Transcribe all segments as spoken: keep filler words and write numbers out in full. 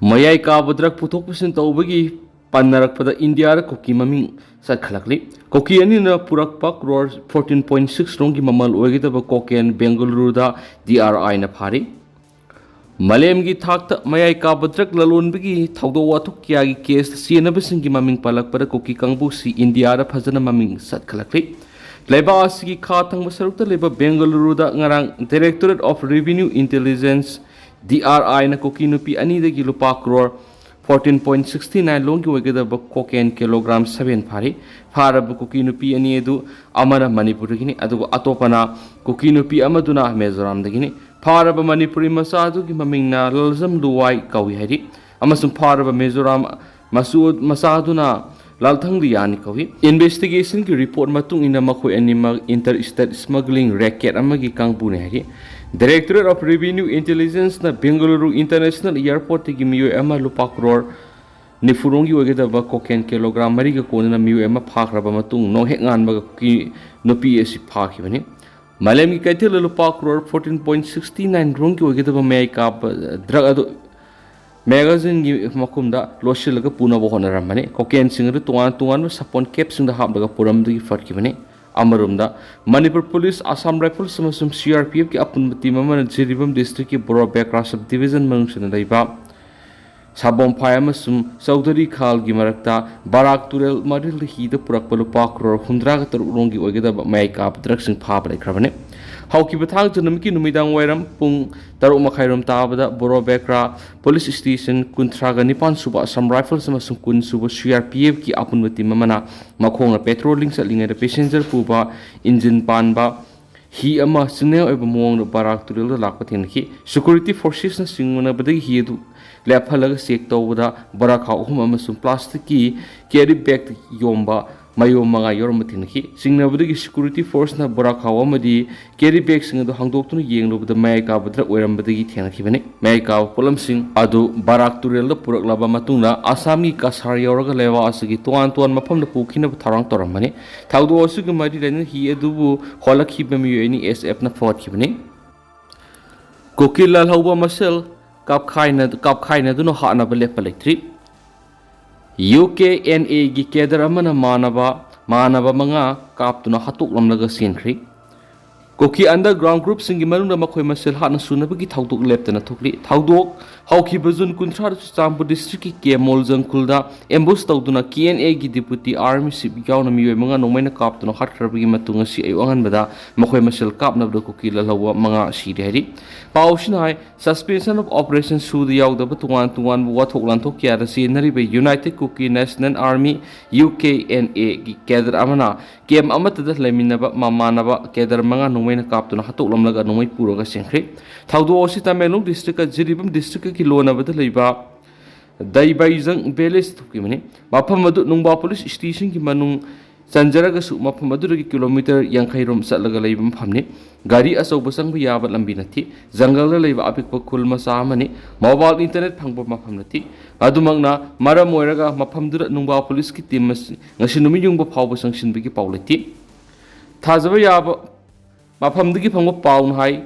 ꯃꯌꯥꯏ ꯀꯥꯕ ꯗ꯭ꯔꯒ ꯄꯨꯊꯣꯛ ꯄꯨꯁꯤꯟ ꯇꯧꯕꯒꯤ ꯄꯟꯅꯔꯛꯄꯗ ꯏꯟꯗꯤꯌꯥꯗ ꯀꯨꯀꯤ ꯃꯃꯤꯡ ꯆꯠꯈꯠꯂꯛꯂꯤ꯫ ꯀꯨꯀꯤ ꯑꯅꯤꯅ ꯄꯨꯔꯛꯄ ꯀ꯭ꯔꯣꯔ ꯐꯣꯔꯇꯤꯟ ꯄꯣꯏꯟ ꯁꯤꯛꯁ ꯔꯣꯝꯒꯤ ꯃꯃꯜ ꯑꯣꯏꯒꯗꯕ ꯀꯣꯀꯦꯟ ꯕꯦꯡꯒꯂꯨꯔꯨꯗ ꯗꯤ ꯑꯥꯔ ꯑꯥꯏꯅ ꯐꯥꯔꯤ꯫ ꯃꯥꯂꯦꯝꯒꯤ ꯊꯥꯛꯇ ꯃꯌꯥꯏ ꯀꯥꯕ ꯗ꯭ꯔꯒ ꯂꯂꯣꯟꯕꯒꯤ ꯊꯧꯗꯣꯛ ꯋꯥꯊꯣꯛ ꯀꯌꯥꯒꯤ ꯀꯦꯁꯇ ꯆꯦꯟꯅꯕꯁꯤꯡꯒꯤ ꯃꯃꯤꯡ ꯄꯜꯂꯛꯄꯗ ꯀꯨꯀꯤ ꯀꯥꯡꯕꯨꯁꯤ ꯏꯟꯗꯤꯌꯥꯗ ꯐꯖꯅ ꯃꯃꯤꯡ ꯆꯠꯈꯠꯂꯛꯂꯤ꯫ ꯂꯩꯕꯥꯛ ꯑꯁꯤꯒꯤ ꯈꯥ ꯊꯪꯕ ꯁꯔꯨꯛꯇ ꯂꯩꯕ ꯕꯦꯡꯒꯂꯨꯔꯨꯗ ꯉꯔꯥꯡ Directorate of Revenue Intelligence, D R ꯑꯥꯏꯅ ꯀꯨꯀꯤ ꯅꯨꯄꯤ ꯑꯅꯤꯗꯒꯤ ꯂꯨꯄꯥ crore fourteen point sixty nine ꯂꯣꯝꯒꯤ ꯑꯣꯏꯒꯗꯕ ꯀꯣꯀꯦꯟ ꯀꯤꯂꯣꯒ꯭ꯔꯥꯝ ꯁꯚꯦꯟ ꯐꯥꯔꯤ꯫ ꯐꯥꯔꯕ ꯀꯨꯀꯤ ꯅꯨꯄꯤ ꯑꯅꯤ ꯑꯗꯨ ꯑꯃꯅ ꯃꯅꯤꯄꯨꯔꯗꯒꯤꯅꯤ, ꯑꯗꯨꯒ ꯑꯇꯣꯞꯄꯅ ꯀꯨꯀꯤ ꯅꯨꯄꯤ ꯑꯃꯗꯨꯅ ꯃꯤꯖꯣꯔꯥꯝꯗꯒꯤꯅꯤ꯫ ꯐꯥꯔꯕ ꯃꯅꯤꯄꯨꯔꯤ ꯃꯆꯥ ꯑꯗꯨꯒꯤ ꯃꯃꯤꯡꯅ ꯂꯜꯖꯝ ꯂꯨꯋꯥꯏ ꯀꯧꯏ ꯍꯥꯏꯔꯤ, ꯑꯃꯁꯨꯡ ꯐꯥꯔꯕ ꯃꯤꯖꯣꯔꯥꯝ ꯃꯆꯨ-, ꯃꯆꯥ ꯑꯗꯨꯅ ꯂꯥꯜꯊꯪꯂꯤꯌꯥꯅꯤ ꯀꯧꯏ꯫ ꯏꯟꯚꯦꯁꯇꯤꯒꯦꯁꯟꯒꯤ ꯔꯤꯄꯣꯔꯠ ꯃꯇꯨꯡ ꯏꯟꯅ ꯃꯈꯣꯏ ꯑꯅꯤꯃꯛ ꯏꯟꯇꯔ ꯏꯁꯇꯦꯠ ꯁ꯭ꯃꯒ꯭ꯂꯤꯡ ꯔꯦꯀꯦꯠ ꯑꯃꯒꯤ ꯀꯥꯡꯕꯨꯅꯤ ꯍꯥꯏꯔꯤ꯫ Directorate of Revenue Intelligenceꯅ ꯕꯦꯡꯒꯂꯨꯔꯨ ꯏꯟꯇꯔꯅꯦꯁꯅꯦꯜ ꯏꯌꯥꯔꯄꯣꯔꯠꯇꯒꯤ ꯃꯤꯑꯣꯏ ꯑꯃ ꯂꯨꯄꯥ ꯀ꯭ꯔꯣꯔ ꯅꯤꯐꯨꯔꯣꯝꯒꯤ ꯑꯣꯏꯒꯗꯕ ꯀꯣꯀꯦꯟ ꯀꯤꯂꯣꯒ꯭ꯔꯥꯝ ꯃꯔꯤꯒ ꯀꯣꯟꯅꯅ ꯃꯤꯑꯣꯏ ꯑꯃ ꯐꯥꯈ꯭ꯔꯕ ꯃꯇꯨꯡ ꯅꯣꯡꯍꯦꯛ ꯉꯥꯟꯕꯒ ꯀꯨꯀꯤ ꯅꯨꯄꯤ ꯑꯁꯤ ꯐꯥꯈꯤꯕꯅꯤ꯫ ꯃꯥꯂꯦꯝꯒꯤ ꯀꯩꯊꯦꯜꯗ ꯂꯨꯄꯥ crore fourteen point sixty nine ꯔꯣꯝꯒꯤ ꯑꯣꯏꯒꯗꯕ ꯃꯌꯥꯏ ꯀꯥꯕ ꯗ꯭ꯔꯒ ꯑꯗꯨ ꯃꯦꯒꯥꯖꯤꯟꯒꯤ ꯃꯈꯨꯝꯗ ꯂꯣꯠꯁꯤꯜꯂꯒ ꯄꯨꯅꯕ ꯍꯣꯠꯅꯔꯝꯕꯅꯤ꯫ ꯀꯣꯀꯦꯟꯁꯤꯡ ꯑꯗꯨ ꯇꯣꯉꯥꯟ ꯇꯣꯉꯥꯟꯕ ꯁꯥꯄꯣꯟ ꯀꯦꯞꯁꯤꯡꯗ ꯍꯥꯞꯂꯒ ꯄꯨꯔꯝꯕꯗꯒꯤ ꯐꯠꯈꯤꯕꯅꯤ꯫ ꯑꯃꯔꯣꯝꯗ, ꯃꯅꯤꯄꯨꯔ ꯄꯨꯂꯤꯁ, ꯑꯁꯥꯝ ꯔꯥꯏꯐꯜꯁ ꯑꯃꯁꯨꯡ ꯁꯤ ꯑꯥꯔ ꯄꯤ ꯑꯦꯐꯀꯤ ꯑꯄꯨꯟꯕ ꯇꯤꯝ ꯑꯃꯅ ꯖꯤꯔꯤꯕꯥꯝ ꯗꯤꯁꯇ꯭ꯔꯤꯛꯀꯤ ꯕꯣꯔꯣ ꯕꯦꯀ꯭ꯔꯥ ꯁꯕ ꯗꯤꯕꯤꯖꯟ ꯃꯅꯨꯡ ꯆꯟꯅ ꯂꯩꯕ ꯁꯥꯕꯣꯝꯐꯥꯏ ꯑꯃꯁꯨꯡ ꯆꯧꯙꯔꯤ ꯈꯥꯜꯒꯤ ꯃꯔꯛꯇ ꯕꯔꯥꯛ ꯇꯨꯔꯦꯜ ꯃꯔꯤꯜꯗ ꯍꯤꯗ ꯄꯨꯔꯛꯄ ꯂꯨꯄꯥ ꯀ꯭ꯔꯣꯔ ꯍꯨꯝꯗ꯭ꯔꯥꯒ ꯇꯔꯨꯛ ꯔꯣꯝꯒꯤ ꯑꯣꯏꯒꯗꯕ ꯃꯌꯥꯏ ꯀꯥꯕ ꯗ꯭ꯔꯒꯁꯤꯡ ꯐꯥꯕ ꯂꯩꯈ꯭ꯔꯕꯅꯤ꯫ ꯍꯧꯈꯤꯕ ꯊꯥꯡꯖ ꯅꯨꯃꯤꯠꯀꯤ ꯅꯨꯃꯤꯗꯥꯡ ꯋꯥꯏꯔꯝ ꯄꯨꯡ ꯇꯔꯨꯛ ꯃꯈꯥꯏꯔꯣꯝ ꯇꯥꯕꯗ ꯕꯣꯔꯣ ꯕꯦꯀ꯭ꯔꯥ ꯄꯨꯂꯤꯁ ꯁ꯭ꯇꯦꯁꯟ ꯀꯨꯟꯊ꯭ꯔꯥꯒ ꯅꯤꯄꯥꯟ ꯁꯨꯕ ꯑꯁꯥꯝ ꯔꯥꯏꯐꯜꯁ ꯑꯃꯁꯨꯡ ꯀꯨꯟ ꯁꯨꯕ ꯁꯤ ꯑꯥꯔ ꯄꯤ ꯑꯦꯐꯀꯤ ꯑꯄꯨꯟꯕ ꯇꯤꯝ ꯑꯃꯅ ꯃꯈꯣꯡꯅ ꯄꯦꯇ꯭ꯔꯣꯂꯤꯡ ꯆꯠꯂꯤꯉꯩꯗ ꯄꯦꯁꯦꯟꯖꯔ ꯄꯨꯕ ꯏꯟꯖꯤꯟ ꯄꯥꯟꯕ ꯍꯤ ꯑꯃ ꯆꯤꯡꯅꯦꯜ ꯑꯣꯏꯕ ꯃꯑꯣꯡꯗ ꯕꯔꯥꯛ ꯇꯨꯔꯦꯜꯗ ꯂꯥꯛꯄ ꯊꯦꯡꯅꯈꯤ꯫ ꯁꯦꯀ꯭ꯌꯨꯔꯤꯇꯤ ꯐꯣꯔꯁꯦꯁꯅ ꯆꯤꯡꯅꯕꯗꯒꯤ ꯍꯤ ꯑꯗꯨ ꯂꯦꯞꯍꯜꯂꯒ ꯆꯦꯛ ꯇꯧꯕꯗ ꯕꯣꯔꯥꯈꯥꯎ ꯑꯍꯨꯝ ꯑꯃꯁꯨꯡ ꯄ꯭ꯂꯥꯁꯇꯤꯛꯀꯤ ꯀꯦꯔꯤ ꯕꯦꯒ ꯌꯣꯝꯕ ꯃꯌꯣꯝ ꯃꯉꯥ ꯌꯥꯎꯔꯝꯕ ꯊꯦꯡꯅꯈꯤ꯫ ꯆꯤꯡꯅꯕꯗꯒꯤ ꯁꯦꯀ꯭ꯌꯨꯔꯤꯇꯤ ꯐꯣꯔꯁꯅ ꯕꯣꯔꯥꯈꯥꯎ ꯑꯃꯗꯤ ꯀꯦꯔꯤ ꯕꯦꯒꯁꯤꯡ ꯑꯗꯨ ꯍꯥꯡꯗꯣꯛꯇꯨꯅ ꯌꯦꯡꯂꯨꯕꯗ ꯃꯌꯥꯏ ꯀꯥꯕ ꯗ꯭ꯔꯒ ꯑꯣꯏꯔꯝꯕꯗꯒꯤ ꯊꯦꯡꯅꯈꯤꯕꯅꯤ꯫ ꯃꯌꯥꯏ ꯀꯥꯕ ꯄꯣꯠꯂꯝꯁꯤꯡ ꯑꯗꯨ ꯕꯔꯥꯛ ꯇꯨꯔꯦꯜꯗ ꯄꯨꯔꯛꯂꯕ ꯃꯇꯨꯡꯗ ꯑꯁꯥꯝꯒꯤ ꯀꯁꯥꯔ ꯌꯧꯔꯒ ꯂꯩꯕꯥꯛ ꯑꯁꯤꯒꯤ ꯇꯣꯉꯥꯟ ꯇꯣꯉꯥꯟꯕ ꯃꯐꯝꯗ ꯄꯨꯈꯤꯅꯕ ꯊꯧꯔꯥꯡ ꯇꯧꯔꯝꯕꯅꯤ꯫ ꯊꯧꯗꯣꯛ ꯑꯁꯤꯒ ꯃꯔꯤ ꯂꯩꯅꯅ ꯍꯤ ꯑꯗꯨꯕꯨ ꯍꯣꯜꯂꯛꯈꯤꯕ ꯃꯤꯑꯣꯏ ꯑꯅꯤ ꯑꯦꯁ ꯑꯦꯐꯅ ꯐꯥꯒꯠꯈꯤꯕꯅꯤ꯫ ꯀꯨꯀꯤ ꯂꯥꯜꯍꯧꯕ ꯃꯁꯦꯜ ꯀꯥꯞꯈꯥꯏꯅ-, ꯀꯥꯞꯈꯥꯏꯅꯗꯨꯅ ꯍꯥꯠꯅꯕ ꯂꯦꯞꯄ ꯂꯩꯇ꯭ꯔꯤ꯫ ꯌꯨ ꯀꯦ ꯑꯦꯟ ꯑꯦꯒꯤ cadre ꯑꯃꯅ ꯃꯥꯟꯅꯕ, ꯃꯥꯟꯅꯕ ꯃꯉꯥ ꯀꯥꯞꯇꯨꯅ ꯍꯥꯠꯇꯣꯛꯂꯝꯂꯒ ꯆꯦꯟꯈ꯭ꯔꯤ꯫ ꯀꯨꯀꯤ underground groupꯁꯤꯡꯒꯤ ꯃꯅꯨꯡꯗ ꯃꯈꯣꯏ ꯃꯁꯦꯜ ꯍꯥꯠꯅ ꯁꯨꯅꯕꯒꯤ ꯊꯧꯗꯣꯛ ꯂꯦꯞꯇꯅ ꯊꯣꯛꯂꯤ꯫ ꯊꯧꯗꯣꯛ ꯍꯧꯈꯤꯕ June ꯀꯨꯟꯊ꯭ꯔꯥꯗ ꯆꯨꯔꯆꯥꯟꯄꯨꯔ districtꯀꯤ ꯀꯦ ꯃꯣꯜꯖꯪꯈꯨꯜꯗ ambush ꯇꯧꯗꯨꯅ ꯀꯦ ꯑꯦꯟ ꯑꯦꯒꯤ deputy army chief ꯌꯥꯎꯅ ꯃꯤꯑꯣꯏ ꯃꯉꯥ ꯅꯣꯡꯃꯩꯅ ꯀꯥꯞꯇꯨꯅ ꯍꯥꯠꯈ꯭ꯔꯕꯒꯤ ꯃꯇꯨꯡ ꯉꯁꯤ ꯑꯌꯨꯛ ꯑꯉꯟꯕꯗ ꯃꯈꯣꯏ ꯃꯁꯦꯜ ꯀꯥꯞꯅꯕꯗ ꯀꯨꯀꯤ ꯂꯥꯜꯍꯧꯕ ꯃꯉꯥ ꯁꯤꯔꯦ ꯍꯥꯏꯔꯤ꯫ ꯄꯥꯎꯁꯤꯅ ꯍꯥꯏ, suspension of operation ꯁꯨꯗ ꯌꯥꯎꯗꯕ ꯇꯣꯉꯥꯟ ꯇꯣꯉꯥꯟꯕ ꯋꯥꯊꯣꯛ ꯂꯥꯟꯊꯣꯛ ꯀꯌꯥꯗ ꯆꯦꯟꯅꯔꯤꯕ United Kuki National Army, U K N ꯑꯦꯒꯤ cadre ꯑꯃꯅ camp ꯑꯃꯠꯇꯗ ꯂꯩꯃꯤꯟꯅꯕ ꯃꯃꯥꯟꯅꯕ cadre ꯃꯉꯥ ꯅꯣꯡꯃꯩꯅ ꯀꯥꯞꯇꯨꯅ ꯍꯥꯠꯇꯣꯛꯂꯝꯂꯒ ꯅꯣꯡꯃꯩ ꯄꯨꯔꯒ ꯆꯦꯟꯈ꯭ꯔꯦ꯫ ꯊꯧꯗꯣꯛ ꯑꯁꯤ ꯇꯃꯦꯡꯂꯣꯡ districtꯀ ꯖꯤꯔꯤꯕꯥꯝ districtꯀꯤ ꯂꯣꯟꯅꯕꯗ ꯂꯩꯕ ꯗꯩꯕꯩꯖꯪ village ꯊꯣꯛꯈꯤꯕꯅꯤ꯫ ꯃꯐꯝ ꯑꯗꯨ ꯅꯨꯡꯕꯥ police stationꯒꯤ ꯃꯅꯨꯡ ꯆꯟꯖꯔꯒꯁꯨ ꯃꯐꯝ ꯑꯗꯨꯗꯒꯤ kilometre ꯌꯥꯡꯈꯩ ꯔꯣꯝ ꯆꯠꯂꯒ ꯂꯩꯕ ꯃꯐꯝꯅꯤ꯫ ꯒꯥꯔꯤ ꯑꯆꯧꯕ ꯆꯪꯕ ꯌꯥꯕ ꯂꯝꯕꯤ ꯅꯠꯇꯦ꯫ ꯖꯪꯒꯜꯗ ꯂꯩꯕ ꯑꯄꯤꯛꯄ ꯈꯨꯜ ꯃꯆꯥ ꯑꯃꯅꯤ꯫ Mobile internet ꯐꯪꯕ ꯃꯐꯝ ꯅꯠꯇꯦ꯫ ꯑꯗꯨꯃꯛꯅ ꯃꯔꯝ ꯑꯣꯏꯔꯒ ꯃꯐꯝꯗꯨꯗ ꯅꯨꯡꯕꯥ policeꯀꯤ team ꯑꯁꯤ ꯉꯁꯤ ꯅꯨꯃꯤꯠ ꯌꯨꯡꯕ ꯐꯥꯎꯕ ꯆꯪꯁꯤꯟꯕꯒꯤ ꯄꯥꯎ ꯂꯩꯇꯦ꯫ ꯊꯥꯖꯕ ꯌꯥꯕ ꯃꯐꯝꯗꯒꯤ ꯐꯪꯕ ꯄꯥꯎꯅ ꯍꯥꯏ,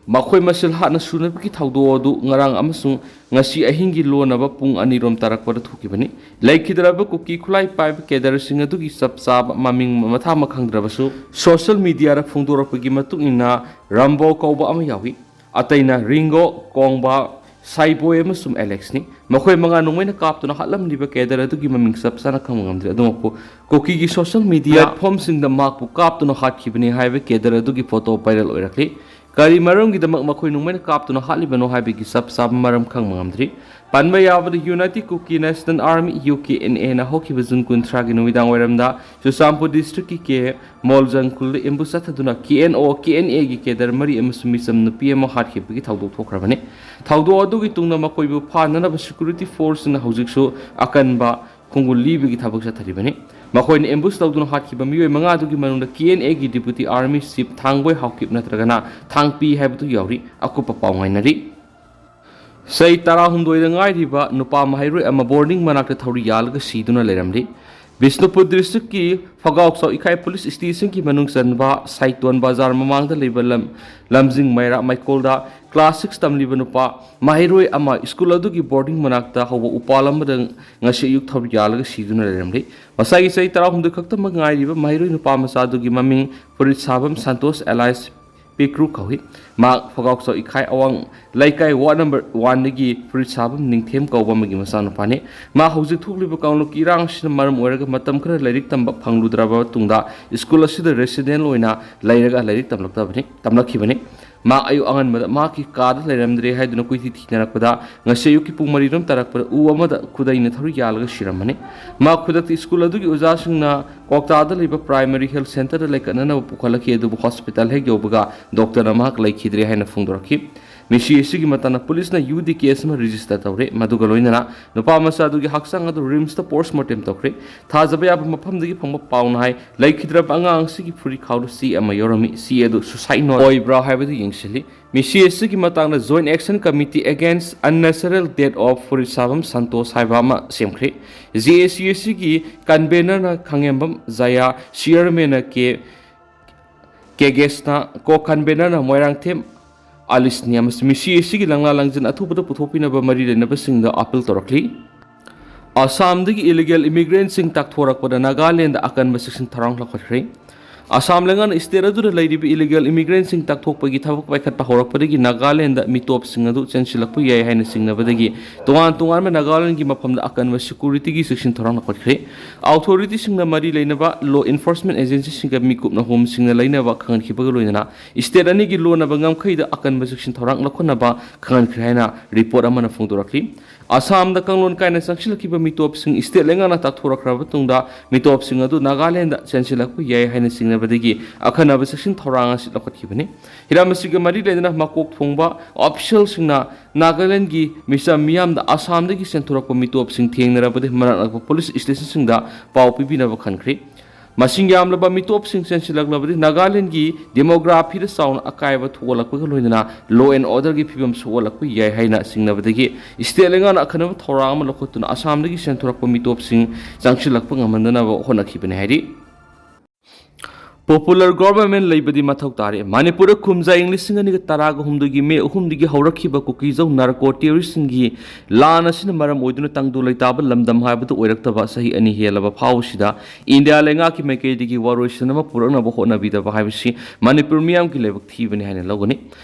ꯃꯈꯣꯏ ꯃꯁꯦꯜ ꯍꯥꯠꯅ ꯁꯨꯅꯕꯒꯤ ꯊꯧꯗꯣꯛ ꯑꯗꯨ ꯉꯔꯥꯡ ꯑꯃꯁꯨꯡ ꯉꯁꯤ ꯑꯍꯤꯡꯒꯤ ꯂꯣꯟꯅꯕ ꯄꯨꯡ ꯑꯅꯤ ꯔꯣꯝ ꯇꯥꯔꯛꯄꯗ ꯊꯣꯛꯈꯤꯕꯅꯤ꯫ ꯂꯩꯈꯤꯗ꯭ꯔꯕ ꯀꯨꯀꯤ ꯈꯨꯠꯂꯥꯏ ꯄꯥꯏꯕ cadreꯁꯤꯡ ꯑꯗꯨꯒꯤ ꯆꯞ ꯆꯥꯕ ꯃꯃꯤꯡ ꯃꯊꯥ ꯃꯈꯪꯗ꯭ꯔꯕꯁꯨ, social mediaꯗ ꯐꯣꯡꯗꯣꯔꯛꯄꯒꯤ ꯃꯇꯨꯡ ꯏꯟꯅ ꯔꯥꯝꯕꯣ ꯀꯧꯕ ꯑꯃ ꯌꯥꯎꯏ꯫ ꯑꯇꯩꯅ ꯔꯤꯡꯒꯣ, ꯀꯣꯡꯕꯥ, ꯁꯥꯏꯕꯣꯏ ꯑꯃꯁꯨꯡ ꯑꯦꯂꯦꯛꯁꯅꯤ꯫ ꯃꯈꯣꯏ ꯃꯉꯥ ꯅꯣꯡꯃꯩꯅ ꯀꯥꯞꯇꯨꯅ ꯍꯥꯠꯂꯝꯂꯤꯕ cadre ꯑꯗꯨꯒꯤ ꯃꯃꯤꯡ ꯆꯞ ꯆꯥꯅ ꯈꯪꯕ ꯉꯝꯗ꯭ꯔꯤ꯫ ꯑꯗꯨꯃꯛꯄꯨ ꯀꯨꯀꯤꯒꯤ social media platformꯁꯤꯡꯗ ꯃꯍꯥꯛꯄꯨ ꯀꯥꯞꯇꯨꯅ ꯍꯥꯠꯈꯤꯕꯅꯤ ꯍꯥꯏꯕ cadre ꯑꯗꯨꯒꯤ photo viral ꯑꯣꯏꯔꯛꯂꯤ꯫ ꯀꯔꯤ ꯃꯔꯝꯒꯤꯗꯃꯛ ꯃꯈꯣꯏ ꯅꯣꯡꯃꯩꯅ ꯀꯥꯞꯇꯨꯅ ꯍꯥꯠꯂꯤꯕꯅꯣ ꯍꯥꯏꯕꯒꯤ ꯆꯞ ꯆꯥꯕ ꯃꯔꯝ ꯈꯪꯕ ꯉꯝꯗ꯭ꯔꯤ꯫ ꯄꯟꯕ ꯌꯥꯕꯗ United Kuki National Army, U K N ꯑꯦꯅ ꯍꯧꯈꯤꯕ June ꯀꯨꯟꯊ꯭ꯔꯥꯒꯤ ꯅꯨꯃꯤꯗꯥꯡ ꯋꯥꯏꯔꯝꯗ ꯆꯨꯔꯆꯥꯟꯄꯨꯔ districtꯀꯤ ꯀꯦ ꯃꯣꯜꯖꯪꯈꯨꯜꯗ ambush ꯆꯠꯊꯗꯨꯅ K N O, K N ꯑꯦꯒꯤ cadre ꯃꯔꯤ ꯑꯃꯁꯨꯡ ꯃꯤꯆꯝ ꯅꯨꯄꯤ ꯑꯃ ꯍꯥꯠꯈꯤꯕꯒꯤ ꯊꯧꯗꯣꯛ ꯊꯣꯛꯈ꯭ꯔꯕꯅꯤ꯫ ꯊꯧꯗꯣꯛ ꯑꯗꯨꯒꯤ ꯇꯨꯡꯗ ꯃꯈꯣꯏꯕꯨ ꯐꯥꯅꯅꯕ security forceꯁꯤꯡꯅ ꯍꯧꯖꯤꯛꯁꯨ ꯑꯀꯟꯕ ꯈꯣꯡꯒꯨꯜ ꯂꯤꯕꯒꯤ ꯊꯕꯛ ꯆꯠꯊꯔꯤꯕꯅꯤ꯫ ꯃꯈꯣꯏꯅ ambush ꯇꯧꯗꯨꯅ ꯍꯥꯠꯈꯤꯕ ꯃꯤꯑꯣꯏ ꯃꯉꯥ ꯑꯗꯨꯒꯤ ꯃꯅꯨꯡꯗ ꯀꯦ ꯑꯦꯟ ꯑꯦꯒꯤ deputy army chief ꯊꯥꯡꯕꯣꯏ ꯍꯥꯎꯀꯤꯞ ꯅꯠꯇ꯭ꯔꯒꯅ ꯊꯥꯡꯄꯤ ꯍꯥꯏꯕꯗꯨ ꯌꯥꯎꯔꯤ꯫ ꯑꯀꯨꯞꯄ ꯄꯥꯎ ꯉꯥꯏꯅꯔꯤ꯫ ꯆꯍꯤ ꯇꯔꯥꯍꯨꯝꯗꯣꯏꯗ ꯉꯥꯏꯔꯤꯕ ꯅꯨꯄꯥ ꯃꯍꯩꯔꯣꯏ ꯑꯃ boarding ꯃꯅꯥꯛꯇ ꯊꯧꯔꯤ ꯌꯥꯜꯂꯒ ꯁꯤꯗꯨꯅ ꯂꯩꯔꯝꯂꯤ꯫ ꯕꯤꯁꯅꯨꯄꯨꯔ ꯗꯤꯁꯇ꯭ꯔꯤꯛꯀꯤ ꯐꯒꯥꯎꯆꯥꯎ ꯏꯈꯥꯏ ꯄꯨꯂꯤꯁ ꯁ꯭ꯇꯦꯁꯟꯒꯤ ꯃꯅꯨꯡ ꯆꯟꯕ ꯁꯥꯏꯇꯣꯟ ꯕꯖꯥꯔ ꯃꯃꯥꯡꯗ ꯂꯩꯕ ꯂꯝ, ꯂꯝꯖꯤꯡ ꯃꯩꯔꯥ ꯃꯩꯀꯣꯜꯗ ꯀ꯭ꯂꯥꯁ ꯁꯤꯛꯁ ꯇꯝꯂꯤꯕ ꯅꯨꯄꯥ ꯃꯍꯩꯔꯣꯏ ꯑꯃ ꯁ꯭ꯀꯨꯜ ꯑꯗꯨꯒꯤ ꯕꯣꯔꯗꯤꯡ ꯃꯅꯥꯛꯇ ꯍꯧꯕ ꯎꯄꯥꯜ ꯑꯃꯗ ꯉꯁꯤ ꯑꯌꯨꯛ ꯊꯧꯔꯤ ꯌꯥꯜꯂꯒ ꯁꯤꯗꯨꯅ ꯂꯩꯔꯝꯂꯤ꯫ ꯃꯁꯥꯒꯤ ꯆꯍꯤ ꯇꯔꯥꯍꯨꯝꯗꯣꯏ ꯈꯛꯇꯃꯛ ꯉꯥꯏꯔꯤꯕ ꯃꯍꯩꯔꯣꯏ ꯅꯨꯄꯥ ꯃꯆꯥ ꯑꯗꯨꯒꯤ ꯃꯃꯤꯡ ꯐꯨꯔꯤꯠ ꯁꯥꯕꯝ ꯁꯟꯇꯣꯁ alias ꯄꯤꯀ꯭ꯔꯨ ꯀꯧꯏ꯫ ꯃꯍꯥꯛ ꯐꯒꯥꯎꯆꯥꯎ ꯏꯈꯥꯏ ꯑꯋꯥꯡ ꯂꯩꯀꯥꯏ ꯋꯥꯔꯗ ꯅꯝꯕꯔ ꯋꯥꯟꯗꯒꯤ ꯐꯨꯔꯤꯠ ꯁꯥꯕꯝ ꯅꯤꯡꯊꯦꯝ ꯀꯧꯕ ꯑꯃꯒꯤ ꯃꯆꯥꯅꯨꯄꯥꯅꯤ꯫ ꯃꯥ ꯍꯧꯖꯤꯛ ꯊꯣꯛꯂꯤꯕ ꯀꯥꯡꯂꯨꯞꯀꯤ ꯏꯔꯥꯡ ꯑꯁꯤꯅ ꯃꯔꯝ ꯑꯣꯏꯔꯒ ꯃꯇꯝ ꯈꯔ ꯂꯥꯏꯔꯤꯛ ꯇꯝꯕ ꯐꯪꯂꯨꯗ꯭ꯔꯕ ꯃꯇꯨꯡꯗ ꯁ꯭ꯀꯨꯜ ꯑꯁꯤꯗ ꯔꯦꯁꯤꯗꯦꯟ ꯑꯣꯏꯅ ꯂꯩꯔꯒ ꯂꯥꯏꯔꯤꯛ ꯇꯝꯂꯛꯇꯕꯅꯤ, ꯇꯝꯂꯛꯈꯤꯕꯅꯤ꯫ ꯃꯍꯥꯛ ꯑꯌꯨꯛ ꯑꯉꯟꯕꯗ ꯃꯍꯥꯛꯀꯤ ꯀꯥꯗ ꯂꯩꯔꯝꯗ꯭ꯔꯦ ꯍꯥꯏꯗꯨꯅ ꯀꯣꯏꯊꯤ ꯊꯤꯅꯔꯛꯄꯗ ꯉꯁꯤ ꯑꯌꯨꯛꯀꯤ ꯄꯨꯡ ꯃꯔꯤꯔꯣꯝ ꯇꯥꯔꯛꯄꯗ ꯎ ꯑꯃꯗ ꯈꯨꯗꯩꯅ ꯊꯧꯔꯤ ꯌꯥꯜꯂꯒ ꯁꯤꯔꯝꯕꯅꯤ꯫ ꯃꯍꯥꯛ ꯈꯨꯗꯛꯇ ꯁ꯭ꯀꯨꯜ ꯑꯗꯨꯒꯤ ꯑꯣꯖꯥꯁꯤꯡꯅ ꯀ꯭ꯋꯥꯛꯇꯥꯗ ꯂꯩꯕ ꯄ꯭ꯔꯥꯏꯃꯔꯤ ꯍꯦꯜꯊ ꯁꯦꯟꯇꯔꯗ ꯂꯩꯈꯠꯅꯅꯕ ꯄꯨꯈꯠꯂꯛꯈꯤ, ꯑꯗꯨꯕꯨ ꯍꯣꯁꯄꯤꯇꯥꯜ ꯍꯦꯛ ꯌꯧꯕꯒ ꯗꯣꯛꯇꯔꯅ ꯃꯍꯥꯛ ꯂꯩꯈꯤꯗ꯭ꯔꯦ ꯍꯥꯏꯅ ꯐꯣꯡꯗꯣꯔꯛꯈꯤ꯫ ꯃꯤꯁꯤ ꯑꯁꯤꯒꯤ ꯃꯇꯥꯡꯗ ꯄꯨꯂꯤꯁꯅ ꯌꯨ ꯗꯤ ꯀꯦꯁ ꯑꯃ ꯔꯦꯖꯤꯁꯇꯔ ꯇꯧꯔꯦ꯫ ꯃꯗꯨꯒ ꯂꯣꯏꯅꯅ ꯅꯨꯄꯥ ꯃꯆꯥ ꯑꯗꯨꯒꯤ ꯍꯛꯆꯥꯡ ꯑꯗꯨ ꯔꯤꯝꯁꯇ ꯄꯣꯁꯠꯃꯣꯔꯇꯦꯝ ꯇꯧꯈ꯭ꯔꯦ꯫ ꯊꯥꯖꯕ ꯌꯥꯕ ꯃꯐꯝꯗꯒꯤ ꯐꯪꯕ ꯄꯥꯎꯅ ꯍꯥꯏ, ꯂꯩꯈꯤꯗ꯭ꯔꯕ ꯑꯉꯥꯡ ꯑꯁꯤꯒꯤ ꯐꯨꯔꯤꯈꯥꯎꯗ ꯆꯦ ꯑꯃ ꯌꯥꯎꯔꯝꯃꯤ꯫ ꯆꯦ ꯑꯗꯨ ꯁꯨꯁꯥꯏꯠ ꯅꯣꯠ ꯑꯣꯏꯕ꯭ꯔꯥ ꯍꯥꯏꯕꯗꯨ ꯌꯦꯡꯁꯤꯜꯂꯤ꯫ ꯃꯤꯁꯤ ꯑꯁꯤꯒꯤ ꯃꯇꯥꯡꯗ Joint Action Committee Against Unnatural Death of ꯐꯨꯔꯤꯠ ꯁꯥꯕꯝ ꯁꯟꯇꯣꯁ ꯍꯥꯏꯕ ꯑꯃ ꯁꯦꯝꯈ꯭ꯔꯦ꯫ ꯖꯦ ꯑꯦ ꯁꯤ ꯑꯁꯤꯒꯤ ꯀꯟꯚꯦꯅꯔꯅ ꯈꯥꯉꯦꯝꯕꯝ ꯖꯌꯥ, ꯆꯤꯌꯔꯃꯦꯟꯅ ꯀꯦ ꯀꯦꯒꯦꯁꯅ, ꯀꯣ ꯀꯟꯚꯦꯅꯔꯅ ꯃꯣꯏꯔꯥꯡꯊꯦꯝ ꯑꯥꯂꯤꯁꯅꯤ ꯑꯃꯁꯨꯡ ꯃꯤꯁꯤ ꯑꯁꯤꯒꯤ ꯂꯪꯂꯥ ꯂꯪꯖꯟ ꯑꯊꯨꯕꯗ ꯄꯨꯊꯣꯛꯄꯤꯅꯕ ꯃꯔꯤ ꯂꯩꯅꯕꯁꯤꯡꯗ ꯑꯥꯄꯤꯜ ꯇꯧꯔꯛꯂꯤ꯫ ꯑꯁꯥꯝꯗꯒꯤ ꯏꯂꯤꯒꯦꯜ ꯏꯃꯤꯒ꯭ꯔꯦꯟꯁꯤꯡ ꯇꯥꯛꯊꯣꯔꯛꯄꯗ ꯅꯥꯒꯥꯂꯦꯟꯗ ꯑꯀꯟꯕ ꯆꯦꯛꯁꯤꯟ ꯊꯧꯔꯥꯡ ꯂꯧꯈꯠꯈ꯭ꯔꯦ꯫ ꯑꯁꯥꯝ ꯂꯩꯉꯥꯛꯅ ꯁ꯭ꯇꯦꯠ ꯑꯗꯨꯗ ꯂꯩꯔꯤꯕ ꯏꯂꯤꯒꯦꯜ ꯏꯃꯤꯒ꯭ꯔꯦꯟꯁꯤꯡ ꯇꯥꯛꯊꯣꯛꯄꯒꯤ ꯊꯕꯛ ꯄꯥꯏꯈꯠꯄ ꯍꯧꯔꯛꯄꯗꯒꯤ ꯅꯥꯒꯥꯂꯦꯟꯗ ꯃꯤꯇꯣꯞꯁꯤꯡ ꯑꯗꯨ ꯆꯦꯟꯁꯤꯜꯂꯛꯄ ꯌꯥꯏ ꯍꯥꯏꯅ ꯆꯤꯡꯅꯕꯗꯒꯤ ꯇꯣꯉꯥꯟ ꯇꯣꯉꯥꯟꯕ ꯅꯥꯒꯥꯂꯦꯟꯒꯤ ꯃꯐꯝꯗ ꯑꯀꯟꯕ ꯁꯦꯀ꯭ꯌꯨꯔꯤꯇꯤꯒꯤ ꯆꯦꯛꯁꯤꯟ ꯊꯧꯔꯥꯡ ꯂꯧꯈꯠꯈ꯭ꯔꯦ꯫ ꯑꯣꯊꯣꯔꯤꯇꯤꯁꯤꯡꯅ ꯃꯔꯤ ꯂꯩꯅꯕ ꯂꯣ ꯏꯟꯐꯣꯔꯁꯃꯦꯟ ꯑꯦꯖꯦꯟꯁꯤꯁꯤꯡꯒ ꯃꯤꯀꯨꯞꯅ ꯍꯣꯝꯁꯤꯡꯅ ꯂꯩꯅꯕ ꯈꯪꯍꯟꯈꯤꯕꯒ ꯂꯣꯏꯅꯅ ꯁ꯭ꯇꯦꯠ ꯑꯅꯤꯒꯤ ꯂꯣꯟꯅꯕ ꯉꯝꯈꯩꯗ ꯑꯀꯟꯕ ꯆꯦꯛꯁꯤꯟ ꯊꯧꯔꯥꯡ ꯂꯧꯈꯠꯅꯕ ꯈꯪꯍꯟꯈ꯭ꯔꯦ ꯍꯥꯏꯅ ꯔꯤꯄꯣꯔꯠ ꯑꯃꯅ ꯐꯣꯡꯗꯣꯔꯛꯂꯤ꯫ ꯑꯁꯥꯝꯗ ꯀꯥꯡꯂꯣꯟ ꯀꯥꯏꯅ ꯆꯪꯁꯤꯜꯂꯛꯈꯤꯕ ꯃꯤꯇꯣꯞꯁꯤꯡ ꯁ꯭ꯇꯦꯠ ꯂꯩꯉꯥꯛꯅ ꯇꯥꯛꯊꯣꯔꯛꯈ꯭ꯔꯕ ꯃꯇꯨꯡꯗ ꯃꯤꯇꯣꯞꯁꯤꯡ ꯑꯗꯨ ꯅꯥꯒꯥꯂꯦꯟꯗ ꯆꯦꯟꯁꯤꯜꯂꯛꯄ ꯌꯥꯏ ꯍꯥꯏꯅ ꯆꯤꯡꯅꯕꯗꯒꯤ ꯑꯈꯟꯅꯕ ꯆꯦꯛꯁꯤꯟ ꯊꯧꯔꯥꯡ ꯑꯁꯤ ꯂꯧꯈꯠꯈꯤꯕꯅꯤ꯫ ꯍꯤꯔꯝ ꯑꯁꯤꯒ ꯃꯔꯤ ꯂꯩꯅꯅ ꯃꯀꯣꯛ ꯊꯣꯡꯕ ꯑꯣꯐꯤꯁꯤꯌꯦꯜꯁꯤꯡꯅ ꯅꯥꯒꯥꯂꯦꯟꯒꯤ ꯃꯤꯆꯝ ꯃꯤꯌꯥꯝꯗ ꯑꯁꯥꯝꯗꯒꯤ ꯆꯦꯟꯊꯣꯔꯛꯄ ꯃꯤꯇꯣꯞꯁꯤꯡ ꯊꯦꯡꯅꯔꯕꯗꯤ ꯃꯅꯥꯛ ꯅꯛꯄ ꯄꯨꯂꯤꯁ ꯁ꯭ꯇꯦꯁꯟꯁꯤꯡꯗ ꯄꯥꯎ ꯄꯤꯕꯤꯅꯕ ꯈꯟꯈ꯭ꯔꯦ꯫ ꯃꯁꯤꯡ ꯌꯥꯝꯂꯕ ꯃꯤꯇꯣꯞꯁꯤꯡ ꯆꯦꯟꯁꯤꯜꯂꯛꯂꯕꯗꯤ ꯅꯥꯒꯥꯂꯦꯟꯒꯤ demographyꯗ ꯆꯥꯎꯅ ꯑꯀꯥꯏꯕ ꯊꯣꯛꯍꯜꯂꯛꯄꯒ ꯂꯣꯏꯅꯅ law and orderꯒꯤ ꯐꯤꯕꯝ ꯁꯣꯛꯍꯜꯂꯛꯄ ꯌꯥꯏ ꯍꯥꯏꯅ ꯆꯤꯡꯅꯕꯗꯒꯤ state ꯂꯩꯉꯥꯛꯅ ꯑꯈꯟꯅꯕ ꯊꯧꯔꯥꯡ ꯑꯃ ꯂꯧꯈꯠꯇꯨꯅ ꯑꯁꯥꯝꯗꯒꯤ ꯆꯦꯟꯊꯣꯔꯛꯄ ꯃꯤꯇꯣꯞꯁꯤꯡ ꯆꯪꯁꯤꯜꯂꯛꯄ ꯉꯝꯍꯟꯗꯅꯕ ꯍꯣꯠꯅꯈꯤꯕꯅꯤ ꯍꯥꯏꯔꯤ꯫ Popular government ꯂꯩꯕꯗꯤ ꯃꯊꯧ ꯇꯥꯔꯦ꯫ ꯃꯅꯤꯄꯨꯔꯗ ꯀꯨꯝꯖꯥ ꯏꯪ ꯂꯤꯁꯤꯡ ꯑꯅꯤꯒ ꯇꯔꯥꯒ ꯍꯨꯝꯗꯣꯏꯒꯤ ꯃꯦ ꯑꯍꯨꯝꯗꯒꯤ ꯍꯧꯔꯛꯈꯤꯕ ꯀꯨꯀꯤꯖꯧ narco terroristꯁꯤꯡꯒꯤ ꯂꯥꯟ ꯑꯁꯤꯅ ꯃꯔꯝ ꯑꯣꯏꯗꯨꯅ ꯇꯪꯗꯨ ꯂꯩꯇꯥꯕ ꯂꯝꯗꯝ ꯍꯥꯏꯕꯗꯨ ꯑꯣꯏꯔꯛꯇꯕ ꯆꯍꯤ ꯑꯅꯤ ꯍꯦꯜꯂꯕ ꯐꯥꯎꯕꯁꯤꯗ ꯏꯟꯗꯤꯌꯥ ꯂꯩꯉꯥꯛꯀꯤ ꯃꯥꯏꯀꯩꯗꯒꯤ ꯋꯥꯔꯣꯏꯁꯤꯟ ꯑꯃ ꯄꯨꯔꯛꯅꯕ ꯍꯣꯠꯅꯕꯤꯗꯕ ꯍꯥꯏꯕꯁꯤ ꯃꯅꯤꯄꯨꯔ ꯃꯤꯌꯥꯝꯒꯤ ꯂꯥꯏꯕꯛ ꯊꯤꯕꯅꯤ ꯍꯥꯏꯅ ꯂꯧꯒꯅꯤ꯫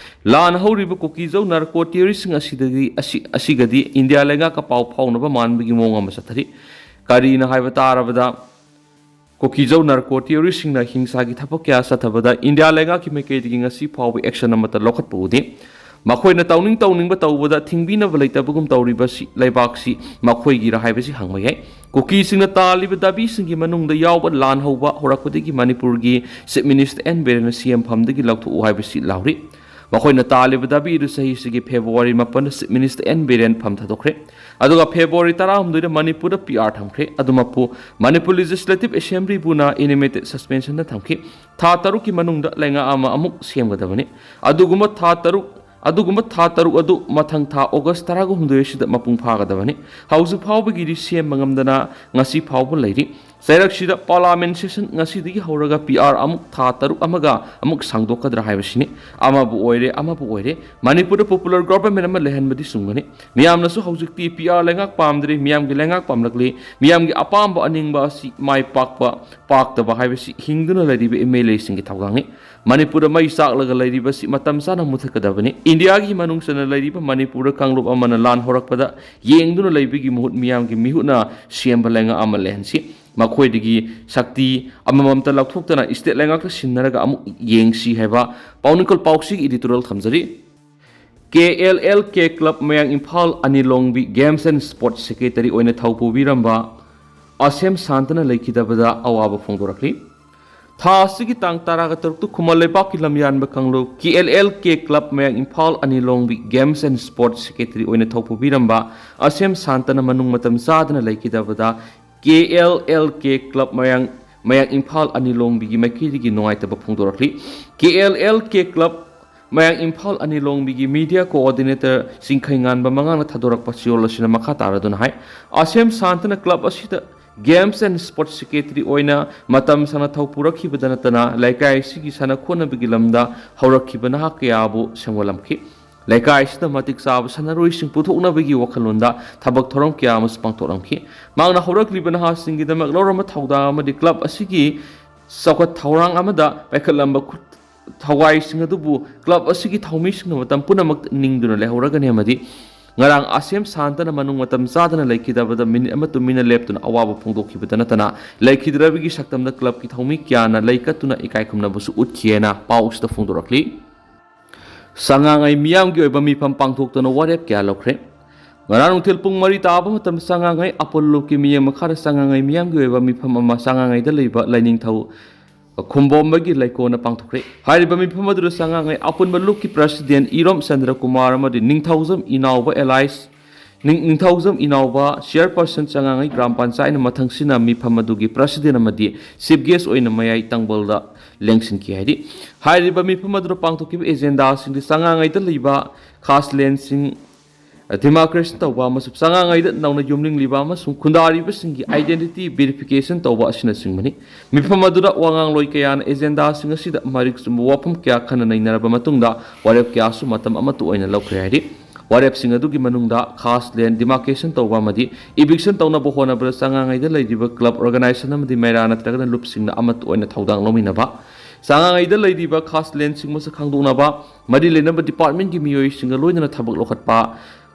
ꯂꯥꯟ ꯍꯧꯔꯤꯕ ꯀꯨꯀꯤꯖꯧ narco terroristꯁꯤꯡ ꯑꯁꯤꯗꯒꯤ, ꯑꯁꯤ, ꯑꯁꯤꯒꯗꯤ ꯏꯟꯗꯤꯌꯥ ꯂꯩꯉꯥꯛꯀ ꯄꯥꯎ ꯐꯥꯎꯅꯕ ꯃꯥꯟꯕꯒꯤ ꯃꯑꯣꯡ ꯑꯃ ꯆꯠꯊꯔꯤ꯫ ꯀꯔꯤꯅꯣ ꯍꯥꯏꯕ ꯇꯥꯔꯕꯗ, ꯀꯨꯀꯤꯖꯧ narco terroristꯁꯤꯡꯅ ꯍꯤꯡꯁꯥꯒꯤ ꯊꯕꯛ ꯀꯌꯥ ꯆꯠꯊꯕꯗ ꯏꯟꯗꯤꯌꯥ ꯂꯩꯉꯥꯛꯀꯤ ꯃꯥꯏꯀꯩꯗꯒꯤ ꯉꯁꯤ ꯐꯥꯎꯕ action ꯑꯃꯠꯇ ꯂꯧꯈꯠꯄ ꯎꯗꯦ꯫ ꯃꯈꯣꯏꯅ ꯇꯧꯅꯤꯡ ꯇꯧꯅꯤꯡꯕ ꯇꯧꯕꯗ ꯊꯤꯡꯕꯤꯅꯕ ꯂꯩꯇꯕꯒꯨꯝ ꯇꯧꯔꯤꯕꯁꯤ ꯂꯩꯕꯥꯛꯁꯤ ꯃꯈꯣꯏꯒꯤꯔ ꯍꯥꯏꯕꯁꯤ ꯍꯪꯕ ꯌꯥꯏ꯫ ꯀꯨꯀꯤꯁꯤꯡꯅ ꯇꯥꯜꯂꯤꯕ ꯗꯥꯕꯤꯁꯤꯡꯒꯤ ꯃꯅꯨꯡꯗ ꯌꯥꯎꯕ ꯂꯥꯟ ꯍꯧꯕ ꯍꯧꯔꯛꯄꯗꯒꯤ ꯃꯅꯤꯄꯨꯔꯒꯤ Chief Minister ꯑꯦꯟ ꯕꯤꯔꯦꯟꯅ ꯁꯤ ꯑꯦꯝ ꯐꯝꯗꯒꯤ ꯂꯧꯊꯣꯛꯎ ꯍꯥꯏꯕꯁꯤ ꯂꯥꯎꯔꯤ꯫ ꯃꯈꯣꯏꯅ ꯇꯥꯜꯂꯤꯕ ꯗꯥꯕꯤ ꯑꯗꯨ ꯆꯍꯤꯁꯤꯒꯤ ꯐꯦꯕ꯭ꯔꯨꯋꯥꯔꯤ ꯃꯥꯄꯟꯗ Chief Minister ꯑꯦꯟ ꯕꯤꯔꯦꯟ ꯐꯝ ꯊꯥꯗꯣꯛꯈ꯭ꯔꯦ꯫ ꯑꯗꯨꯒ ꯐꯦꯕ꯭ꯔꯨꯋꯥꯔꯤ ꯇꯔꯥꯍꯨꯝꯗꯣꯏꯗ ꯃꯅꯤꯄꯨꯔꯗ P R ꯊꯝꯈ꯭ꯔꯦ꯫ ꯑꯗꯨꯃꯛꯄꯨ ꯃꯅꯤꯄꯨꯔ Legislative Assemblyꯕꯨꯅ animated suspensionꯗ ꯊꯝꯈꯤ꯫ ꯊꯥ ꯇꯔꯨꯛꯀꯤ ꯃꯅꯨꯡꯗ ꯂꯩꯉꯥꯛ ꯑꯃ ꯑꯃꯨꯛ ꯁꯦꯝꯒꯗꯕꯅꯤ꯫ ꯑꯗꯨꯒꯨꯝꯕ ꯊꯥ ꯇꯔꯨꯛ, ꯑꯗꯨꯒꯨꯝꯕ ꯊꯥ ꯇꯔꯨꯛ ꯑꯗꯨ ꯃꯊꯪ ꯊꯥ ꯑꯣꯒꯁ ꯇꯔꯥꯍꯨꯝꯗꯣꯏ ꯑꯁꯤꯗ ꯃꯄꯨꯡ ꯐꯥꯒꯗꯕꯅꯤ꯫ ꯍꯧꯖꯤꯛ ꯐꯥꯎꯕꯒꯤꯗꯤ ꯁꯦꯝꯕ ꯉꯝꯗꯅ ꯉꯁꯤ ꯐꯥꯎꯕ ꯂꯩꯔꯤ꯫ ꯆꯩꯔꯛꯁꯤꯗ parliament session ꯉꯁꯤꯗꯒꯤ ꯍꯧꯔꯒ P R ꯑꯃꯨꯛ ꯊꯥ ꯇꯔꯨꯛ ꯑꯃꯒ ꯑꯃꯨꯛ ꯁꯥꯡꯗꯣꯛꯀꯗ꯭ꯔꯥ ꯍꯥꯏꯕꯁꯤꯅꯤ꯫ ꯑꯃꯕꯨ ꯑꯣꯏꯔꯦ, ꯑꯃꯕꯨ ꯑꯣꯏꯔꯦ, ꯃꯅꯤꯄꯨꯔꯗ popular government ꯑꯃ ꯂꯩꯍꯟꯕꯗꯤ ꯆꯨꯝꯒꯅꯤ꯫ ꯃꯤꯌꯥꯝꯅꯁꯨ ꯍꯧꯖꯤꯛꯇꯤ P R ꯂꯩꯉꯥꯛ ꯄꯥꯝꯗ꯭ꯔꯦ, ꯃꯤꯌꯥꯝꯒꯤ ꯂꯩꯉꯥꯛ ꯄꯥꯝꯂꯛꯂꯤ꯫ ꯃꯤꯌꯥꯝꯒꯤ ꯑꯄꯥꯝꯕ ꯑꯅꯤꯡꯕ ꯑꯁꯤ ꯃꯥꯏ ꯄꯥꯛꯄ, ꯄꯥꯛꯇꯕ ꯍꯥꯏꯕꯁꯤ ꯍꯤꯡꯗꯨꯅ ꯂꯩꯔꯤꯕ M L Aꯁꯤꯡꯒꯤ ꯊꯧꯗꯥꯡꯅꯤ꯫ ꯃꯅꯤꯄꯨꯔꯗ ꯃꯩ ꯆꯥꯛꯂꯒ ꯂꯩꯔꯤꯕꯁꯤ ꯃꯇꯝ ꯆꯥꯅ ꯃꯨꯊꯠꯀꯗꯕꯅꯤ꯫ ꯏꯟꯗꯤꯌꯥꯒꯤ ꯃꯅꯨꯡ ꯆꯟꯅ ꯂꯩꯔꯤꯕ ꯃꯅꯤꯄꯨꯔꯗ ꯀꯥꯡꯂꯨꯞ ꯑꯃꯅ ꯂꯥꯟ ꯍꯧꯔꯛꯄꯗ ꯌꯦꯡꯗꯨꯅ ꯂꯩꯕꯒꯤ ꯃꯍꯨꯠ ꯃꯤꯌꯥꯝꯒꯤ ꯃꯤꯍꯨꯠꯅ ꯁꯦꯝꯕ ꯂꯩꯉꯥꯛ ꯑꯃ ꯂꯩꯍꯟꯁꯤ꯫ ꯃꯈꯣꯏꯗꯒꯤ ꯁꯛꯇꯤ ꯑꯃꯃꯝꯇ ꯂꯧꯊꯣꯛꯇꯅ state ꯂꯩꯉꯥꯛꯇ ꯁꯤꯟꯅꯔꯒ ꯑꯃꯨꯛ ꯌꯦꯡꯁꯤ ꯍꯥꯏꯕ ꯄꯥꯎꯅꯤꯡꯀꯣꯜ ꯄꯥꯎꯆꯦꯒꯤ editorial ꯊꯝꯖꯔꯤ꯫ K L L K Club ꯃꯌꯥꯡ Imphal ꯑꯅꯤꯂꯣꯡꯕꯤ Games and Sports Secretary ꯑꯣꯏꯅ ꯊꯧ ꯄꯨꯕꯤꯔꯝꯕ ꯑꯁꯦꯝ ꯁꯥꯟꯇꯅ ꯂꯩꯈꯤꯗꯕꯗ ꯑꯋꯥꯕ ꯐꯣꯡꯗꯣꯔꯛꯂꯤ꯫ ꯊꯥ ꯑꯁꯤꯒꯤ ꯇꯥꯡ ꯇꯔꯥꯒ ꯇꯔꯨꯛꯇ ꯈꯨꯃꯟ ꯂꯩꯄꯥꯛꯀꯤ ꯂꯝꯌꯥꯟꯕ ꯀꯥꯡꯂꯨꯞ K L L K Club ꯃꯌꯥꯡ Imphal ꯑꯅꯤꯂꯣꯡꯕꯤ Games and Sports Secretary ꯑꯣꯏꯅ ꯊꯧ ꯄꯨꯕꯤꯔꯝꯕ ꯑꯁꯦꯝ ꯁꯥꯟꯇꯅ ꯃꯅꯨꯡ ꯃꯇꯝ ꯆꯥꯗꯅ ꯂꯩꯈꯤꯗꯕꯗ K L L K Club ꯃꯌꯥꯡ ꯃꯌꯥꯡ ꯏꯝꯐꯥꯜ ꯑꯅꯤꯂꯣꯡꯕꯤꯒꯤ ꯃꯥꯏꯀꯩꯗꯒꯤ ꯅꯨꯡꯉꯥꯏꯇꯕ ꯐꯣꯡꯗꯣꯔꯛꯂꯤ꯫ ꯀꯦ ꯑꯦꯜ ꯑꯦꯜ ꯀꯦ ꯀ꯭ꯂꯕ ꯃꯌꯥꯡ ꯏꯝꯐꯥꯜ ꯑꯅꯤꯂꯣꯡꯕꯤꯒꯤ ꯃꯤꯗꯤꯌꯥ ꯀꯣꯑꯣꯔꯗꯤꯅꯦꯇꯔ ꯆꯤꯡꯈꯩꯉꯥꯟꯕ ꯃꯉꯥꯡꯅ ꯊꯥꯗꯣꯔꯛꯄ ꯆꯦꯔꯣꯜ ꯑꯁꯤꯅ ꯃꯈꯥ ꯇꯥꯔꯗꯨꯅ ꯍꯥꯏ, ꯑꯁꯦꯝ ꯁꯥꯟꯇꯅ ꯀ꯭ꯂꯕ ꯑꯁꯤꯗ Games and Sports Secretary ꯑꯣꯏꯅ ꯃꯇꯝ ꯁꯥꯡꯅ ꯊꯧ ꯄꯨꯔꯛꯈꯤꯕꯗ ꯅꯠꯇꯅ ꯂꯩꯀꯥꯏ ꯑꯁꯤꯒꯤ ꯁꯥꯟꯅ ꯈꯣꯠꯅꯕꯒꯤ ꯂꯝꯗ ꯍꯧꯔꯛꯈꯤꯕ ꯅꯍꯥ ꯀꯌꯥꯕꯨ ꯁꯦꯝꯒꯠꯂꯝꯈꯤ꯫ ꯂꯩꯀꯥꯏ ꯑꯁꯤꯗ ꯃꯇꯤꯛ ꯆꯥꯕ ꯁꯥꯟꯅꯔꯣꯏꯁꯤꯡ ꯄꯨꯊꯣꯛꯅꯕꯒꯤ ꯋꯥꯈꯜꯂꯣꯟꯗ ꯊꯕꯛ ꯊꯧꯔꯝ ꯀꯌꯥ ꯑꯃꯁꯨ ꯄꯥꯡꯊꯣꯛꯂꯝꯈꯤ꯫ ꯃꯍꯥꯛꯅ ꯍꯧꯔꯛꯂꯤꯕ ꯅꯍꯥꯁꯤꯡꯒꯤꯗꯃꯛ ꯂꯧꯔꯝꯕ ꯊꯧꯗꯥꯡ ꯑꯃꯗꯤ ꯀ꯭ꯂꯕ ꯑꯁꯤꯒꯤ ꯆꯥꯎꯈꯠ ꯊꯧꯔꯥꯡ ꯑꯃꯗ ꯄꯥꯏꯈꯠꯂꯝꯕ ꯈꯨꯠ ꯊꯧꯒꯥꯏꯁꯤꯡ ꯑꯗꯨꯕꯨ ꯀ꯭ꯂꯕ ꯑꯁꯤꯒꯤ ꯊꯧꯃꯤꯁꯤꯡꯅ ꯃꯇꯝ ꯄꯨꯝꯅꯃꯛꯇ ꯅꯤꯡꯗꯨꯅ ꯂꯩꯍꯧꯔꯒꯅꯤ ꯑꯃꯗꯤ ꯉꯔꯥꯡ ꯑꯁꯦꯝ ꯁꯥꯟꯇꯅ ꯃꯅꯨꯡ ꯃꯇꯝ ꯆꯥꯗꯅ ꯂꯩꯈꯤꯗꯕꯗ ꯃꯤꯅꯤꯠ ꯑꯃ ꯇꯨꯃꯤꯟꯅ ꯂꯦꯞꯇꯨꯅ ꯑꯋꯥꯕ ꯐꯣꯡꯗꯣꯛꯈꯤꯕꯗ ꯅꯠꯇꯅ ꯂꯩꯈꯤꯗ꯭ꯔꯕꯒꯤ ꯁꯛꯇꯝꯗ ꯀ꯭ꯂꯕꯀꯤ ꯊꯧꯃꯤ ꯀꯌꯥꯅ ꯂꯩ ꯀꯠꯇꯨꯅ ꯏꯀꯥꯏ ꯈꯨꯝꯅꯕꯁꯨ ꯎꯠꯈꯤꯑꯦꯅ ꯄꯥꯎ ꯑꯁꯤꯗ ꯐꯣꯡꯗꯣꯔꯛꯂꯤ꯫ ꯆꯉꯥꯡꯉꯩ ꯃꯤꯌꯥꯝꯒꯤ ꯑꯣꯏꯕ ꯃꯤꯐꯝ ꯄꯥꯡꯊꯣꯛꯇꯨꯅ ꯋꯥꯔꯦꯞ ꯀꯌꯥ ꯂꯧꯈ꯭ꯔꯦ꯫ ꯉꯔꯥꯡ ꯅꯨꯡꯊꯤꯜ ꯄꯨꯡ ꯃꯔꯤ ꯇꯥꯕ ꯃꯇꯝꯗ ꯆꯉꯥꯡꯉꯩ ꯑꯄꯣꯂꯣ ꯂꯨꯞꯀꯤ ꯃꯤꯠꯌꯦꯡ ꯃꯈꯥꯗ ꯆꯉꯥꯡꯉꯩ ꯃꯤꯌꯥꯝꯒꯤ ꯑꯣꯏꯕ ꯃꯤꯐꯝ ꯑꯃ ꯆꯉꯥꯡꯉꯩꯗ ꯂꯩꯕ ꯂꯥꯏꯅꯤꯡꯊꯧ ꯈꯨꯝꯕꯣꯝꯕꯒꯤ ꯂꯩꯀꯣꯜꯅ ꯄꯥꯡꯊꯣꯛꯈ꯭ꯔꯦ꯫ ꯍꯥꯏꯔꯤꯕ ꯃꯤꯐꯝ ꯑꯗꯨꯗ ꯆꯉꯥꯡꯉꯩ ꯑꯄꯨꯟꯕ ꯂꯨꯞꯀꯤ ꯄ꯭ꯔꯁꯤꯗꯦꯟ ꯏꯔꯣꯝ ꯆꯟꯗ꯭ꯔ ꯀꯨꯃꯥꯔ ꯑꯃꯗꯤ ꯅꯤꯡꯊꯧꯖꯝ ꯏꯅꯥꯎꯕ ꯑꯦꯂꯥꯏꯁ, ꯅꯤꯡ-, ꯅꯤꯡꯊꯧꯖꯝ ꯏꯅꯥꯎꯕ ꯆꯤꯌꯔꯄꯔꯁꯟ ꯆꯉꯥꯡꯉꯩ ꯒ꯭ꯔꯥꯝ ꯄꯟꯆꯥꯌꯠꯅ ꯃꯊꯪꯁꯤꯅ ꯃꯤꯐꯝ ꯑꯗꯨꯒꯤ ꯄ꯭ꯔꯁꯤꯗꯦꯟ ꯑꯃꯗꯤ ꯆꯤꯐ ꯒꯦꯁ ꯑꯣꯏꯅ ꯃꯌꯥꯏ ꯇꯪꯕꯜꯗ ꯂꯦꯡꯁꯤꯟꯈꯤ꯫ ꯍꯥꯏꯗꯤ, ꯍꯥꯏꯔꯤꯕ ꯃꯤꯐꯝ ꯑꯗꯨꯗ ꯄꯥꯡꯊꯣꯛꯈꯤꯕ ꯑꯦꯖꯦꯟꯗꯥꯁꯤꯡꯗꯤ ꯆꯉꯥꯡꯉꯩꯗ ꯂꯩꯕ ꯈꯥꯁ ꯂꯦꯟꯁꯤꯡ ꯗꯤꯃꯥꯔꯀꯦꯁꯟ ꯇꯧꯕ ꯑꯃꯁꯨꯡ ꯆꯉꯥꯡꯉꯩꯗ ꯅꯧꯅ ꯌꯨꯝꯂꯤꯡꯂꯤꯕ ꯑꯃꯁꯨꯡ ꯈꯨꯟꯗꯥꯔꯤꯕꯁꯤꯡꯒꯤ identity verification ꯇꯧꯕ ꯑꯁꯤꯅꯆꯤꯡꯕꯅꯤ꯫ ꯃꯤꯐꯝ ꯑꯗꯨꯗ ꯋꯥꯉꯥꯡꯂꯣꯏ ꯀꯌꯥꯅ ꯑꯦꯖꯦꯟꯗꯥꯁꯤꯡ ꯑꯁꯤꯗ ꯃꯔꯤꯛ ꯆꯨꯝꯕ ꯋꯥꯐꯝ ꯀꯌꯥ ꯈꯟꯅ ꯅꯩꯅꯔꯕ ꯃꯇꯨꯡꯗ ꯋꯥꯔꯦꯞ ꯀꯌꯥꯁꯨ ꯃꯇꯝ ꯑꯃꯠꯇ ꯑꯣꯏꯅ ꯂꯧꯈ꯭ꯔꯦ꯫ ꯍꯥꯏꯗꯤ, ꯋꯥꯔꯦꯞꯁꯤꯡ ꯑꯗꯨꯒꯤ ꯃꯅꯨꯡꯗ ꯈꯥꯁ ꯂꯦꯟ ꯗꯤꯃꯥꯔꯀꯦꯁꯟ ꯇꯧꯕ ꯑꯃꯗꯤ ꯏꯚꯤꯛꯁꯟ ꯇꯧꯅꯕ ꯍꯣꯠꯅꯕꯗ ꯆꯉꯥꯡꯉꯩꯗ ꯂꯩꯔꯤꯕ ꯀ꯭ꯂꯕ, ꯑꯣꯔꯒꯅꯥꯏꯖꯦꯁꯟ ꯑꯃꯗꯤ ꯃꯩꯔꯥ ꯅꯠꯇ꯭ꯔꯒꯅ ꯂꯨꯞꯁꯤꯡꯅ ꯑꯃꯠꯇ ꯑꯣꯏꯅ ꯊꯧꯗꯥꯡ ꯂꯧꯃꯤꯟꯅꯕ, ꯆꯉꯥꯡꯉꯩꯗ ꯂꯩꯔꯤꯕ ꯈꯥꯁ ꯂꯦꯟꯁꯤꯡ ꯃꯁꯛ ꯈꯪꯗꯣꯛꯅꯕ, ꯃꯔꯤ ꯂꯩꯅꯕ ꯗꯤꯄꯥꯔꯠꯃꯦꯟꯒꯤ ꯃꯤꯑꯣꯏꯁꯤꯡꯒ ꯂꯣꯏꯅꯅ ꯊꯕꯛ ꯂꯧꯈꯠꯄ,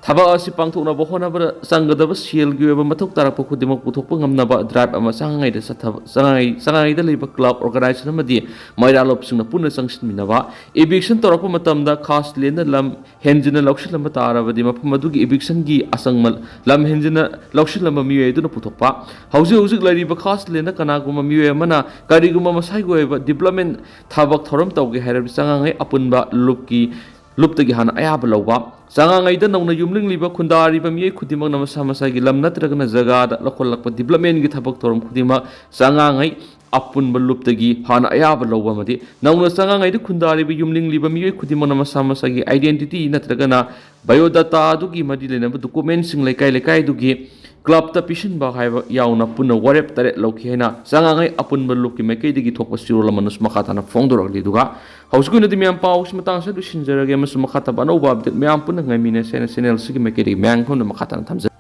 ꯊꯕꯛ ꯑꯁꯤ ꯄꯥꯡꯊꯣꯛꯅꯕ ꯍꯣꯠꯅꯕꯗ ꯆꯪꯒꯗꯕ ꯁꯦꯜꯒꯤ ꯑꯣꯏꯕ ꯃꯊꯧ ꯇꯥꯔꯛꯄ ꯈꯨꯗꯤꯡꯃꯛ ꯄꯨꯊꯣꯛꯄ ꯉꯝꯅꯕ ꯗ꯭ꯔꯥꯏꯚ ꯑꯃ ꯆꯉꯥꯡꯉꯩꯗ ꯆꯠꯊꯕ-, ꯆꯉꯥꯡꯉꯩ-, ꯆꯉꯥꯡꯉꯩꯗ ꯂꯩꯕ ꯀ꯭ꯂꯕ, ꯑꯣꯔꯒꯅꯥꯏꯖꯦꯁꯟ ꯑꯃꯗꯤ ꯃꯩꯔꯥ ꯂꯨꯞꯁꯤꯡꯅ ꯄꯨꯟꯅ ꯆꯪꯁꯤꯟꯃꯤꯟꯅꯕ, ꯏꯚꯤꯛꯁꯟ ꯇꯧꯔꯛꯄ ꯃꯇꯝꯗ ꯈꯥꯁ ꯂꯦꯟꯅ ꯂꯝ ꯍꯦꯟꯖꯤꯟꯅ ꯂꯧꯁꯤꯜꯂꯝꯕ ꯇꯥꯔꯕꯗꯤ ꯃꯐꯝ ꯑꯗꯨꯒꯤ ꯏꯚꯤꯛꯁꯟꯒꯤ ꯑꯁꯪꯕ ꯂꯝ ꯍꯦꯟꯖꯤꯟꯅ ꯂꯧꯁꯤꯜꯂꯝꯕ ꯃꯤꯑꯣꯏ ꯑꯗꯨꯅ ꯄꯨꯊꯣꯛꯄ꯫ ꯍꯧꯖꯤꯛ ꯍꯧꯖꯤꯛ ꯂꯩꯔꯤꯕ ꯈꯥꯁ ꯂꯦꯟꯗ ꯀꯅꯥꯒꯨꯝꯕ ꯃꯤꯑꯣꯏ ꯑꯃꯅ ꯀꯔꯤꯒꯨꯝꯕ ꯃꯁꯥꯒꯤ ꯑꯣꯏꯕ ꯗꯤꯕ꯭ꯂꯞꯃꯦꯟ ꯊꯕꯛ ꯊꯧꯔꯝ ꯇꯧꯒꯦ ꯍꯥꯏꯔꯕꯗꯤ ꯆꯉꯥꯡꯉꯩ ꯑꯄꯨꯟꯕ ꯂꯨꯞꯀꯤ ꯂꯨꯞꯇꯒꯤ ꯍꯥꯟꯅ ꯑꯌꯥꯕ ꯂꯧꯕ꯫ ꯆꯥꯉꯥꯉꯩꯗ ꯅꯧꯅ ꯌꯨꯝꯂꯤꯡꯂꯤꯕ ꯈꯨꯟꯗꯥꯔꯤꯕ ꯃꯤꯑꯣꯏ ꯈꯨꯗꯤꯡꯃꯛꯅ ꯃꯁꯥ ꯃꯁꯥꯒꯤ ꯂꯝ ꯅꯠꯇ꯭ꯔꯒꯅ ꯖꯒꯥꯗ ꯂꯧꯈꯠꯂꯛꯄ developmentꯀꯤ ꯊꯕꯛ ꯊꯧꯔꯝ ꯈꯨꯗꯤꯡꯃꯛ ꯆꯥꯉꯥꯉꯩ ꯑꯄꯨꯟꯕ ꯂꯨꯞꯇꯒꯤ ꯍꯥꯟꯅ ꯑꯌꯥꯕ ꯂꯧꯕ ꯑꯃꯗꯤ ꯅꯧꯅ ꯆꯥꯉꯥꯉꯩꯗ ꯈꯨꯟꯗꯥꯔꯤꯕ ꯌꯨꯝꯂꯤꯡꯂꯤꯕ ꯃꯤꯑꯣꯏ ꯈꯨꯗꯤꯡꯃꯛꯅ ꯃꯁꯥ ꯃꯁꯥꯒꯤ identity ꯅꯠꯇ꯭ꯔꯒꯅ biodata ꯑꯗꯨꯒꯤ ꯃꯔꯤ ꯂꯩꯅꯕ documentꯁꯤꯡ ꯂꯩꯀꯥꯏ ꯂꯩꯀꯥꯏꯗꯨꯒꯤ clubꯇ ꯄꯤꯁꯤꯟꯕ ꯍꯥꯏꯕ ꯌꯥꯎꯅ ꯄꯨꯟꯅ ꯋꯥꯔꯦꯞ ꯇꯔꯦꯠ ꯂꯧꯈꯤ ꯍꯥꯏꯅ ꯆꯥꯉꯥꯉꯩ ꯑꯄꯨꯟꯕ ꯂꯨꯞꯀꯤ ꯃꯥꯏꯀꯩꯗꯒꯤ ꯊꯣꯛꯄ ꯆꯦꯔꯣꯜ ꯑꯃꯅꯁꯨ ꯃꯈꯥ ꯇꯥꯅ ꯐꯣꯡꯗꯣꯔꯛꯂꯤ꯫ ꯑꯗꯨꯒ ꯍꯧꯖꯤꯛꯀꯤ ꯑꯣꯏꯅꯗꯤ ꯃꯌꯥꯝ ꯄꯥꯎꯁꯤ ꯃꯇꯥꯡꯁꯤꯗ ꯂꯣꯏꯁꯤꯟꯖꯔꯒꯦ ꯑꯃꯁꯨꯡ ꯃꯈꯥ ꯇꯥꯕ ꯑꯅꯧꯕ update ꯃꯌꯥꯝ ꯄꯨꯟꯅ ꯉꯥꯏꯃꯤꯟꯅꯁꯦ ꯍꯥꯏꯅ channelꯁꯤꯒꯤ ꯃꯥꯏꯀꯩꯗꯒꯤ ꯃꯌꯥꯝ ꯈꯨꯝꯅ ꯃꯈꯥ ꯇꯥꯅ ꯊꯝꯖꯔꯤ꯫